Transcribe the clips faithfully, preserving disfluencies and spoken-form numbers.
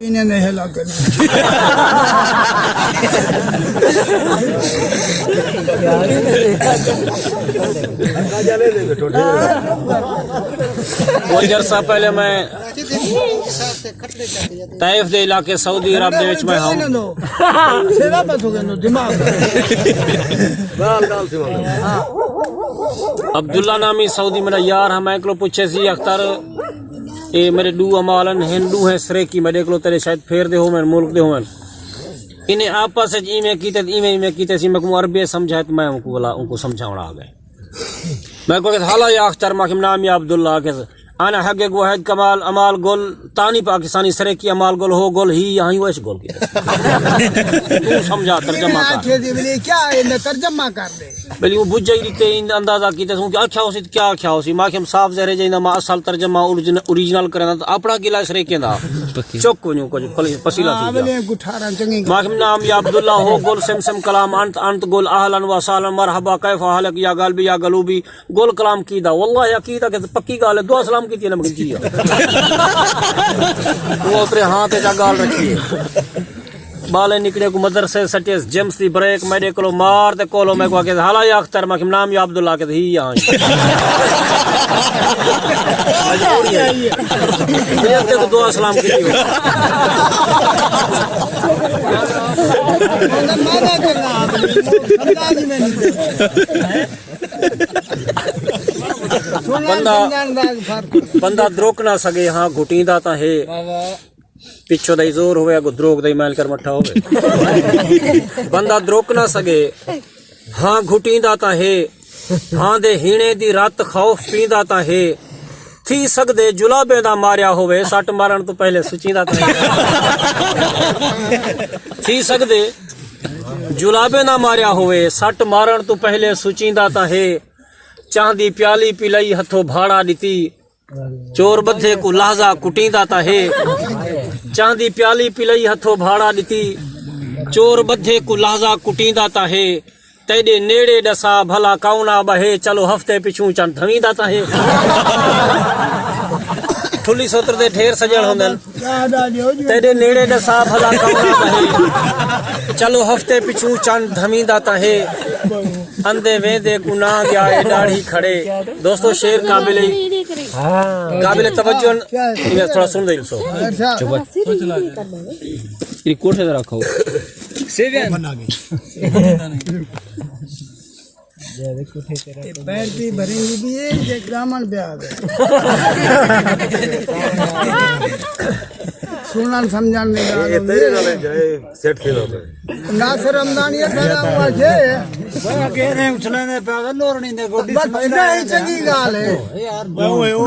انہیں نے ہلا کر۔ کچھ عرصہ پہلے میں طائف دے علاقے سعودی عرب دے وچ میں ہم۔ سیدھا بس ہو گیا، دماغ۔ عبداللہ نامی سعودی میرا یار ہاں، میں کلو پوچھے سی اختر، اے میرے ڈو امال ہن، ہن ڈو ہیں سریکی، میرے کلو تیرے شاید پھیر دے ہوون، ملک دے ہوون۔ انہیں آپس وچ ایویں کیتے، ایویں ایویں کیتے سی، میں کو عربی سمجھائے تے میں ان کو بلا ان کو سمجھاونا آ گئے۔ میں کو کہ حالا یا اختر، ما کم نام یا عبداللہ کہ انا حق واحد کمال امال گل، تانی پاکستانی سریکی امال گل ہو گل ہی یہاں وش گل کی۔ تو سمجھا ترجمہ کر۔ آنکھیں دی بلی کیا ہے، میں ترجمہ کر دے۔ بلی وہ بجائی دیتے ان اندازہ کیتے سوں کہ آکھیا ہوسی تے کیا آکھیا ہوسی۔ ما کم صاف ظاہر ہے جیندا ما اصل ترجمہ اوریجن-، اوریجنل کرنا تے اپنا قلعہ سریکیں دا۔ چک ونجو کچھ پھلی-، پسیلا تھی گیا۔ بلی گٹھارا چنگی۔ ما کم نام یا عبداللہ ہو گل سم سم کلام انت انت گل اہلا و سہلا مرحبا کیف حالک یا غالبی یا غلوبی۔ گل کلام کیدا، واللہ یا کیدا کہ پکی گال ہے، دعا سلام کیتی ہے نا مگر جی۔ وہ اترے ہاں تے جا گال رکھی ہے۔ بالے نکڑے کو مدرسے سٹیس جیمز دی بریک میڈے کلو مار تے کولو میں کو کہ حالا یا اختر ما کم نام یا عبداللہ کہ ہی یہاں۔ یہ تے کو دعا سلام کیتی ہو۔ بندہ بندہ دروک نہ سگے ہاں گھٹیندا تاں ہے۔ پچھو دا ہی زور ہوئے، اگو دروک دا ہی میل کر مٹھا ہوئے۔ بندہ دروک نہ سگے ہاں گھٹیندا تاں ہے۔ ہاں دے ہینے دی رات خوف پیندا تاں ہے۔ تھی سگدے جلابیں دا ماریا ہوئے، سٹ مارن تو پہلے سچیندا تاں ہے۔ تھی سگدے جلابیں دا ماریا ہوئے، سٹ مارن تو پہلے سچیندا تاں ہے۔ چاہ دی پیالی پلائی ہتھوں بھاڑا ݙتی، چور ٻدھے کوں لحظہ کٹیندا تاں ہے۔ چاہ دی پیالی پلائی ہتھوں بھاڑا ݙتی، چور ٻدھے کوں لحظہ کٹیندا تاں ہے۔ تیݙے نیڑے ݙسا بھلا کون آ ٻہے، چلو ہفتے پچھوں چن دھویندا تاں ہے۔ ٹھلی سوتر دے ڈھیر سڄݨ ہوندن۔ تیݙے نیڑے ݙسا بھلا کون آ ٻہے، چلو ہفتے پچھوں چن دھویندا تاں ہے۔ اندے ویندے کوں نہ ڳیا اے ݙاڑھی کھڑے۔ دوستو، شعر قابل، قابل توجہ۔ ایویں تھوڑا سݨ دے ݙسو۔ ایݙی کوٹھے تے رکھو۔ پیر دی بھری دی بھی ہے، جے گرامن پیا آ گئے۔ سنن سمجھن دی ڳالھ ہوندی ہے۔ سیٹ تھی ویندے۔ ناصر ہمدانی ہے، سارا ہوا جے۔ بس اگے نے اچھلے نے پیا، لورنی نے گوڈی بس سمجھ نہیں، چنگی ڳالھ ہے۔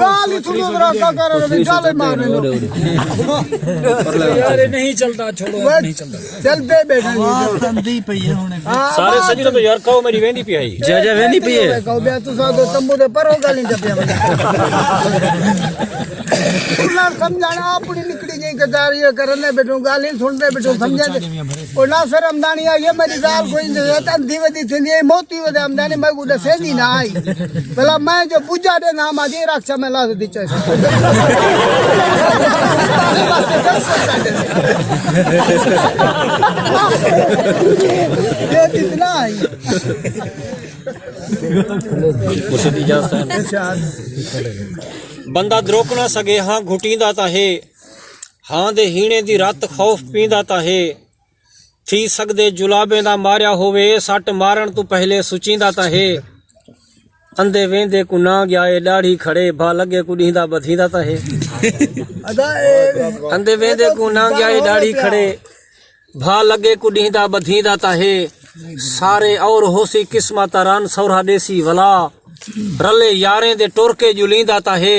ڳالھ ہی سنو ذرا، کیا کر رہے ہو؟ گالے مار رہے ہو۔ یار، یہ نہیں چلتا، چھوڑو، یہ نہیں چلتا۔ چل پے بیٹھا جی۔ آواز تندی پئی ہے ہن۔ ہاں، سارے آواز سجݨ تو یار کہو میݙی ویندی پئی ہے۔ جا جا ویندی پئی ہے۔ کہو بیا تساں تو تمبو دے پرو ڳالھیں ٹپیا ونڄے۔ انہاں سمجھانا اپݨی نکڑی جئی گداری کرندے ٻیٹھو، ڳالھیں سݨدے ٻیٹھو، سمجھے؟ او ناصر ہمدانی آ، یہ میݙی ڳالھ کوئی نہیں ہے، تندی ودی تھیندی ہے، موتی ودے ہمدانی میں کو ݙسیندی نہ آئی۔ بھلا میں جو پوجا دے نام آ جی رکھ چا میں لا دے چا۔ یہ کتنا آئی۔ مرشد اجازت صاحب۔ بندہ دروک نہ سڳے، ہاں گھٹیندا تاں ہے۔ ہاں دے ہیݨے دی رات خوف پیندا تاں ہے۔ تھی سڳدے جلابیں دا ماریا ہووے، سٹ مارݨ توں پہلے سچیندا تاں ہے۔ اندے ویندے کوں نہ ڳیا اے ݙاڑھی کھڑے، بھا لڳے کوں ݙینہدا ٻدھیندا تاں ہے۔ ادا اے اندے ویندے کوں نہ ڳیا اے ݙاڑھی کھڑے، بھا لڳے کوں ݙینہدا ٻدھیندا تاں ہے۔ سارے اور ہوسی قسمت رن سورھا ݙیسی ولا۔ رلے یاریں دے ٹر کے ڄلیندا تاں ہے۔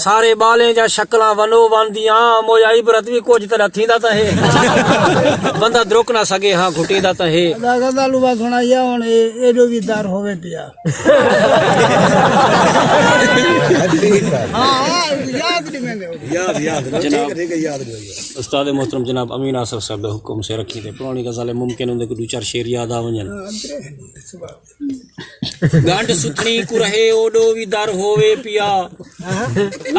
سارے ٻالیں جا شکلاں ونو ون دیاں، مویا عبرت وی کجھ تیݙا تھیندا تاں ہے۔ بندہ دروک نہ سڳے ہاں گھٹیندا تاں ہے۔ اللہ غزل وا سݨایا ہݨ اے، ایݙو وی در ہووے پیا۔ ہاں، ہاں، یاد نہیں میں نے۔ یاد، یاد، ٹھیک ہے، ٹھیک ہے، یاد نہیں۔ استاد محترم جناب امین آصف صاحب دے حکم سے رکھی تے پرانی غزل ممکن ہوندے کوئی ݙو چار شعر یاد آ ونڄن۔ ہاں، ݙے، سبحان اللہ۔ ڳنڈھ ستھݨی کوں رہے اوݙو وی در ہووے پیا۔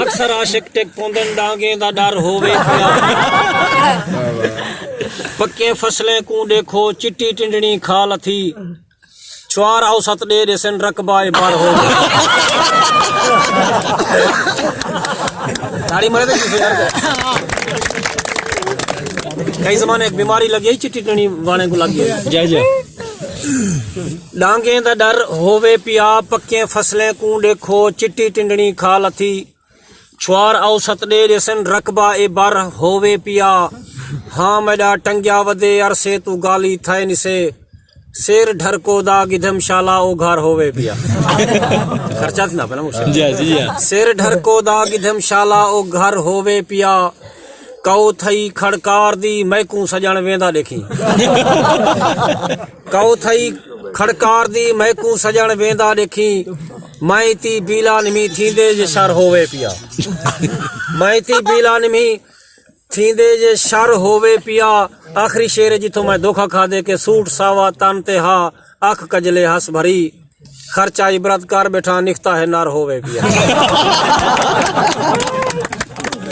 اکثر عاشق ٹک پوندن ݙانگیں دا ݙر ہووے پیا۔ پکیں فصلیں کوں ݙیکھو، چٹی ٹنڈڑی کھا لتھی۔ چھوار اوسط ݙے ݙیسن، رقبہ اے بر ہو ڳیا۔ تاڑی مرے تے کسے یار۔ کئی زمانے ایک بیماری لڳی ہئی، چٹی ٹنڈی والے کوں لڳ ڳئی۔ جی، جی۔ ݙانگیں دا ݙر ہووے پیا، پکیں فصلیں کوں ݙیکھو، چٹی ٹنڈڑی کھا لتھی۔ چھوار اوسط ݙے ݙیسن، رقبہ اے بر ہووے پیا۔ ہاں میݙا ٹنگیا ودے عرصے توں، ڳالھی تھئے نسے۔ سر ڈھرکو دا گدھم شالا، او گھر ہووے پیا۔ خرچہ تھیندا پیا نا مشکل۔ جی، جی، جی۔ سر ڈھرکو دا گدھم شالا، او گھر ہووے پیا۔ کئو تھئی کھڑکار دی، میکوں سڄݨ ویندا ݙیکھیں۔ کئو تھئی کھڑکار دی، میکوں سڄݨ ویندا ݙیکھیں۔ میں تی بیلا نمی، تھیندے جے شر ہووے پیا۔ میں تی بیلا نمی، تھیندے جے شر ہووے پیا۔ آخری شعر ہے، جتھوں میں دھوکا کھادے، کہ سوٹ ساوا تن تے ہا، اکھ کجلے ہس بھری۔ خرچہ عبرت کر ٻیٹھاں، نکھتا ہے نر ہووے پیا۔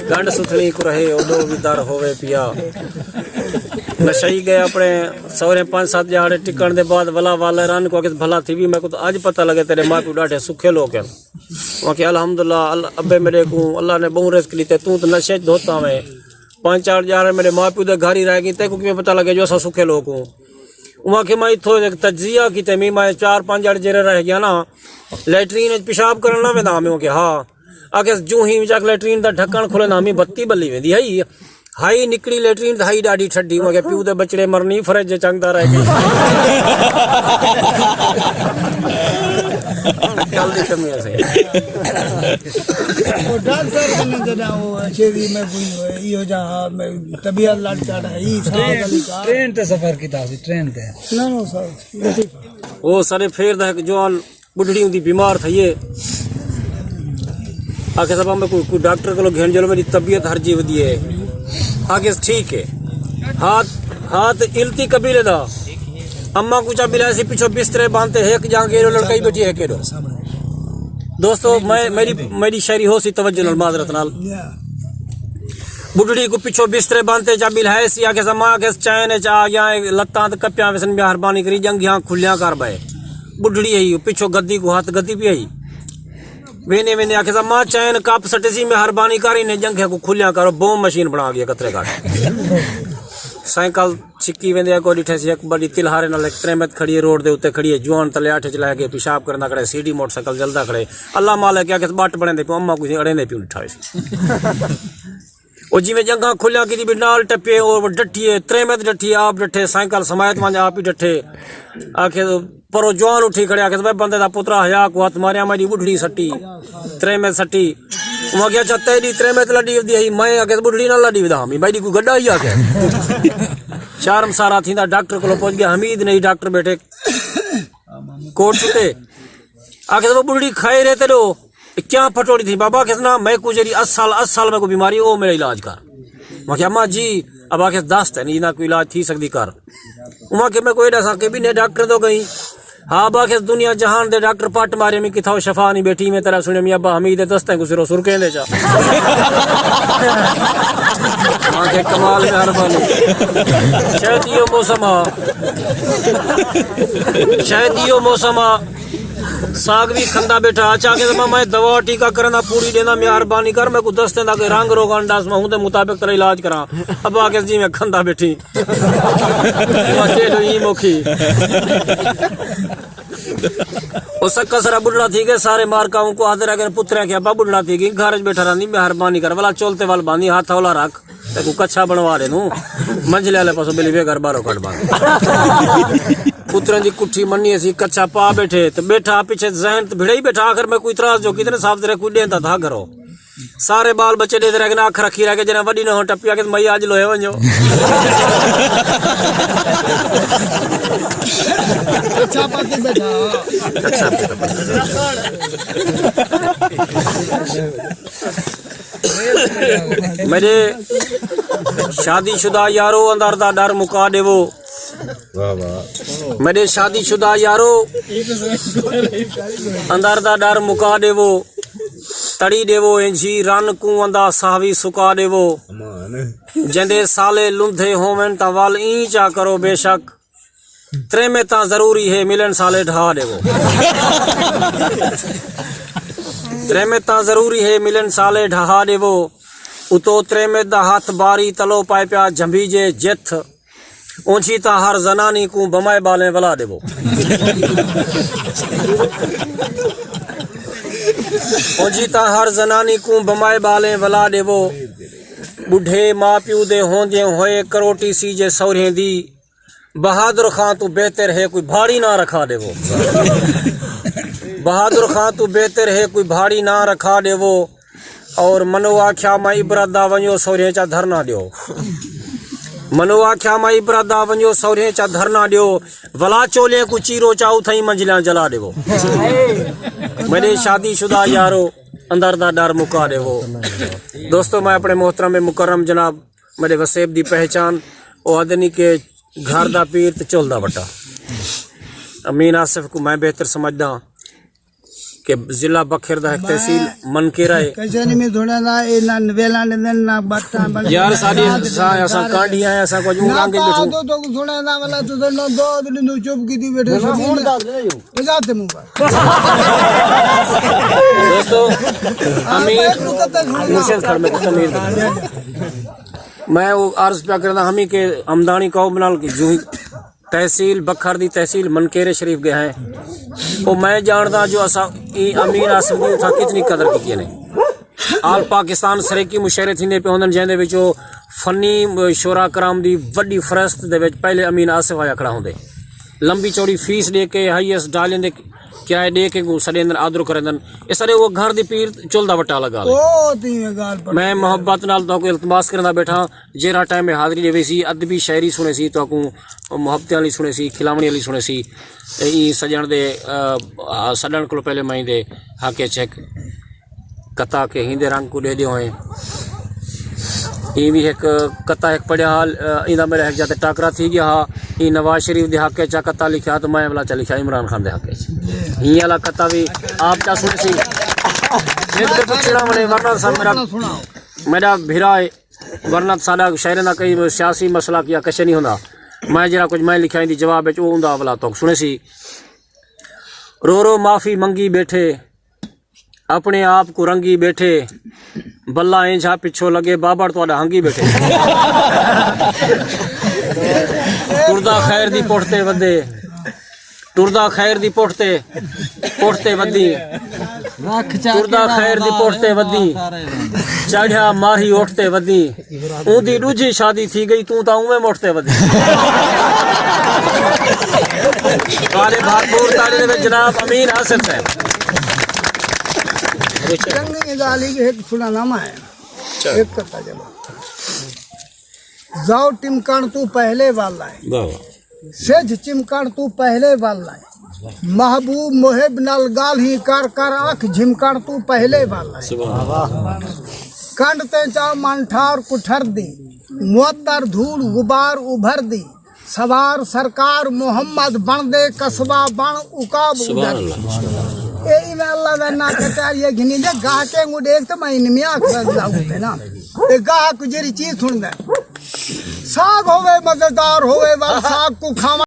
ڳنڈھ ستھݨی کوں رہے، اوݙو وی در ہووے پیا۔ نشئی ڳئے اپݨے سورے پنج ست ڄہاڑے ٹکݨ دے بعد، ولا والے رن کوں آکھیس، بھلا تھی وی، میکوں تاں اڄ پتہ لڳے تیݙے ماء پیو ݙاڈھے سکھے لوک ہن۔ اوں آکھیا، الحمدللہ، ال-، ابے میݙے کوں اللہ نے ٻہوں رزق ݙتے، توں تاں نشے اچ دھوتا ویں۔ پنج چار ڄہاڑے میݙے ماء پیو دے گھر ہی رہ ڳئیں، تیکوں کیویں پتہ لڳے جو اساں سکھے لوک ہوں۔ اوں آکھیا، میں اتھوں ہک تجزیہ کیتے، میں، میں چار پنج ڄہاڑے جیڑھے رہ ڳیا نا، لیٹرین اچ پیشاب کرݨ نہ ویندا ہاں میں؟ اوں آکھیا، ہا۔ آکھیس، جوں ہی وچ آکھ لیٹرین دا ڈھکݨ کھلیندا ہاں میں، بتی ٻلی ویندی ہئی۔ ہئی نکڑی لیٹرین تے ہئی ݙاڈھی ٹھڈی۔ میں آکھیا، پیو دے ٻچڑے مرنی، فرج اچ انگدا رہ ڳئیں۔ کل دی کمی ہے سئیں۔ او ڈاکٹر کنے جݙاں او شیری میں کوئی ایہو جہاں میں طبیعت لڑ چڑھ ہے، ای ساز والی کار۔ ٹرین تے سفر کیتا سی، ٹرین تے۔ نہ، نہ، سر، لطیفہ۔ او سارے پھیر دا ہک جوان ٻڈھڑی ہوندی بیمار تھئی ہے۔ آکھے، صاحب، میں کوئی، کوئی ڈاکٹر کولو گھن چلو، میری طبیعت ہر جی ودی ہے۔ آکھے، ٹھیک ہے۔ ہاتھ، ہاتھ التی قبیلے دا۔ اماں کوں چا ملایا سی، پچھوں بسترے بن تے ہک جانگے ایݙو لڑکائی ٻیٹھی ہے، ہک ایݙو۔ دوستو، میں، میری، میری شاعری ہو سی توجہ نال، معذرت نال۔ ٻڈھڑی کوں پچھوں بسترے بن تے چا ملایا سی، آکھے، اماں، آکھے، چین اچ آ ڳیا، لتاں تے کپیاں ویسن، مہربانی کری ڄنگھیاں کھلیاں کر ٻہہ۔ ٻڈھڑی ہئی، پچھوں گدی کوں ہتھ گدی پئی ہئی۔ ویندے ویندے آکھے، اماں، چین کپ سٹے سی، مہربانی کر انہیں ڄنگھیاں کوں کھلیاں کرو، بوم مشین بݨا ڳئی ہے قطرے گھاٹ۔ سائیکل چھکی ویندے اڳوں ݙٹھے سی ہک وݙی تلہارے نال ہک تریمت کھڑی ہے، روڈ دے اتے کھڑی ہے، جوان تلے اٹھ اچ لہہ ڳئے، پیشاب کریندا کھڑے، سی ڈی موٹر سائیکل چلدا کھڑے۔ اللہ مالا کیا کس ٻٹ بݨیندے پیوں، اماں کوں اڑیندے پیوں ݙٹھا ہوئے سی۔ او جیویں ڄنگھاں کھلیاں کیتی ٻڈھڑی نال ٹپے، او ڈٹھیے، تریمت ڈٹھی، آپ ڈٹھے، سائیکل سمایت ونڄ آپ ہی ڈٹھے۔ آکھے، پرو جوان اٹھی کھڑے، آکھے، بھائی بندے دا پترا، حیا کوں ہتھ ماریا، میݙی ٻڈھڑی سٹی، تریمت سٹی۔ اوں آکھیا، اچھا، تیݙی تریمت لݙی ودی ہئی، میں آکھے ٻڈھڑی نال لݙی ودا ہاں، میݙی کوئی گݙا ہی آکھے۔ شرمسارا تھیندا ڈاکٹر کولو پہنچ ڳیا، حمید نے ہی ڈاکٹر ٻیٹھے کوٹ ستے۔ آکھے، ٻڈھڑی خیر ہے تیݙو؟ کیا پھٹوڑی تھی بابا؟ کس نا، میکوں جیڑھی اصل، اصل میکوں بیماری، او میرا علاج کر۔ میں کہیا، اماں جی، اب آکھے دست ہے نہیں، نہ کوئی علاج تھی سکدی کر۔ اماں کہ میں کوئی ݙساں کہ بھی نے ڈاکٹر تو گئی۔ ہاں، اب آکھے دنیا جہان دے ڈاکٹر پٹ مارے، میں کتھاؤ شفا نہیں ٻیٹھی، میں تیرا سنیا میاں ابا حمید دے دستیں کو سرو سرکیں دے چا۔ آکھے کمال مہربانی۔ شاید ایہو موسم ہا۔ شاید ایہو موسم ہا۔ ساڳ وی کھندا ٻیٹھا۔ اچھا، آکھے، میں، میں دوا ٹیکا کرݨ دا پوری ݙیندا، مہربانی کر، میکوں دستیں دا کوئی رنگ روغن ݙس، میں اوندے مطابق تیرا علاج کراں۔ ابا آکھے، جی میں کھندا ٻیٹھی۔ میں کہہ ݙو ایں موکھی۔ او سکا سرا ٻڈھڑا تھی ڳئے، سارے مارکا اونکوں آہدے رہ ڳئے، پتریاں کہ ابا ٻڈھڑا تھی ڳئی، گھر اچ ٻیٹھا رہندی، مہربانی کر، ولا چول تے ول باندھی، ہتھ ہولا رکھ۔ تیکوں کچھا بݨوا ݙیندوں، منجھلے آلے پاسوں ٻلی وے گھر ٻاہروں کڈھ ٻانھ۔ پتریں دی کٹھی منی اسی، کچھا پا ٻیٹھے تے ٻیٹھا پچھے ذہن تے بھڑائی ٻیٹھا، آخر میکوں اعتراض جو کیتے نے، صاحب تیرے کوئی ݙیندا تھا گھرو۔ سارے ٻال ٻچے ݙیندے رہ ڳئے نے، اکھ رکھی رہ ڳئے، جݙاں وݙی نہ ہو ٹپیا کہ مئی اڄ لوہے ونڄو۔ کچھا پا کے ٻیٹھا۔ میݙے شادی شدہ یارو، اندر دا ݙر مکا ݙیوو۔ واہ واہ۔ میݙے شادی شدہ یارو، اندر دا ݙر مکا ݙیوو۔ تڑی ݙیوو، اینجھی رن کوں اندا ساہ وی سکا ݙیوو۔ جیندے سالے لندھے ہوون تاں ول ایں چا کرو بے شک۔ تریمت تاں ضروری ہے، ملن سالے ڈھا ݙیوو۔ تریمت تاں ضروری ہے، ملن سالے ڈھا ݙیوو۔ اتو تریمت دا ہتھ باری تلو پائے پیا جھمبی جے جتھ۔ اونجھی تاں ہر زنانی کوں بمائے ٻالیں ولا ݙیوو۔ اونجھی تاں ہر زنانی کوں بمائے ٻالیں ولا ݙیوو۔ ٻڈھے ماء پیو دے ہوندیں ہوئے کروٹی سی جے سورھیں دی۔ بہادر خان توں بہتر ہے کوئی بھاڑی نہ رکھا ݙیوو۔ بہادر خان توں بہتر ہے کوئی بھاڑی نہ رکھا ݙیوو۔ اور منو آکھیا میں عبرت دا ونڄو سورھیں چا دھرنا ݙیو۔ منو آکھیا میں عبرت دا ونڄو سورھیں چا دھرنا ݙیو۔ ولا چولیں کوں چیرو چا اتھائیں منجھلیاں جلا ݙیوو۔ میݙے شادی شدہ یارو اندر دا ݙر مکا ݙیوو۔ دوستو، میں اپݨے محترم مکرم جناب میݙے وسیب دی پہچان، او آہدن کہ گھر دا پیر تے چل دا وٹا۔ امین آصف کوں میں بہتر سمجھداں کہ ضلع بکھر دا ہک تحصیل منکیرا ہے۔ کسے نے میں سݨیا نہ، اے نہ ویلاں ݙیندن، نہ بٹاں بݨ یار، ساݙی اساں، اساں کانڈی آئے، اساں کجھ اوں نہ رنگ وچ پا ٻیٹھوں۔ دو تو سݨیا نہ والا تو نو دو دن نو چپ کیتی ٻیٹھے۔ ہݨ سݨی نہ۔ دس ݙے۔ اجازت ہے موں پر۔ دوستو، امین مرشد کھڑ میں تمیر۔ میں وہ عرض پیا کردا ہمی کہ ہمدانی قوم نال جو ہی تحصیل بکھر دی تحصیل منکیرے شریف ڳئے ہیں، وہ میں ڄاݨدا جو اساں ایں امین آصف دی اتھاں کتنی قدر کیتی نے۔ آل پاکستان سرائیکی مشاعرے تھیندے پئے ہوندن، جیندے وچ او فنی شعراء کرام دی وݙی فہرست دے وچ پہلے امین آصف آیا کھڑا ہوندے۔ لمبی چوڑی فیس ݙے کے، ہائیسٹ ڈالیں دے کرائے ݙے کے کوں سݙیندن، آدر کریندن۔ اے سارے او گھر دی پیر چل دا وٹا لڳا لے۔ او تیں ڳالھ پر میں محبت نال تہاکوں التماس کریندا ٻیٹھاں، جیڑھا ٹائم اے حاضری ݙیوے سی، ادبی شاعری سݨے سی، تہاکوں محبتیں آلی سݨے سی، کھلاوݨی آلی سݨے سی۔ ایں سڄݨ دے، آ، سݙݨ کولوں پہلے میں ایندے حق اچ ہک قطعہ کہ ہیندے رنگ کوں ݙیہدے ہوئے۔ ایں وی ہک قطعہ ہک پڑھیا ہا، ایندا میݙا ہک جاہ تے ٹاکرا تھی ڳیا ہا۔ ایں نواز شریف دے حق اچ آ قطعہ لکھیا تے میں ولا چا لکھیا عمران خان دے حق اچ۔ ایں والا قطعہ وی آپ چا سݨے سی۔ ہک تے پچھڑا ونے ورنہ سا میݙا، میݙا بھرا ہے، ورنہ ساݙا شاعریں دا کئی سیاسی مسئلہ کیا کچھ نہیں ہوندا۔ میں جیڑھا کجھ میں لکھیا ایندی جواب اچ او اوندا ولا تہاکوں سݨے سی۔ رو رو معافی منگی ٻیٹھے، اپݨے آپ کوں رنگی ٻیٹھے، بلا اینجھا پچھوں لڳے بابڑ تہاݙا ہنگی ٻیٹھے۔ ٹردا خیر دی پٹھ تے ودے، ٹردا خیر دی پٹھ تے، پٹھ تے ودی، ٹردا خیر دی پٹھ تے ودی، چڑھیا ماہی اٹھ تے ودی۔ اوندی ݙوجھی شادی تھی ڳئی، توں تاں اونویں مٹھ تے ودی۔ والے بھرپور تاڑی دے وچ جناب امین آصف صاحب۔ چنڳی ڳالھ ہے، ہک سݨانا میں۔ چلو۔ ہک کرتا چلو۔ زاؤ ٹمکݨ توں پہلے ول آئے۔ واہ واہ۔ سجھ چمکݨ توں پہلے ول آئے۔ محبوب محب نال ڳالھیں کر کر اکھ جھمکݨ توں پہلے ول آئے۔ سبحان اللہ۔ کنڈ تے چا من ٹھار کٹھر دی، معطر دھوڑ غبار ابھر دی، سوار سرکار محمد بݨ دے قصبہ بݨ عقاب سبحان ادھر دی۔ اللہ۔ اے ایویں اللہ دا ناں کٹاری ہے گھنی دے گاہکیں کوں ݙیکھ تے میں انہی آکھ سڳدا ہوں تے نا۔ اے گاہک جیڑھی چیز سݨدا ہے۔ ساڳ ہووے مزیدار ہووے ول ساڳ کوں کھاوݨ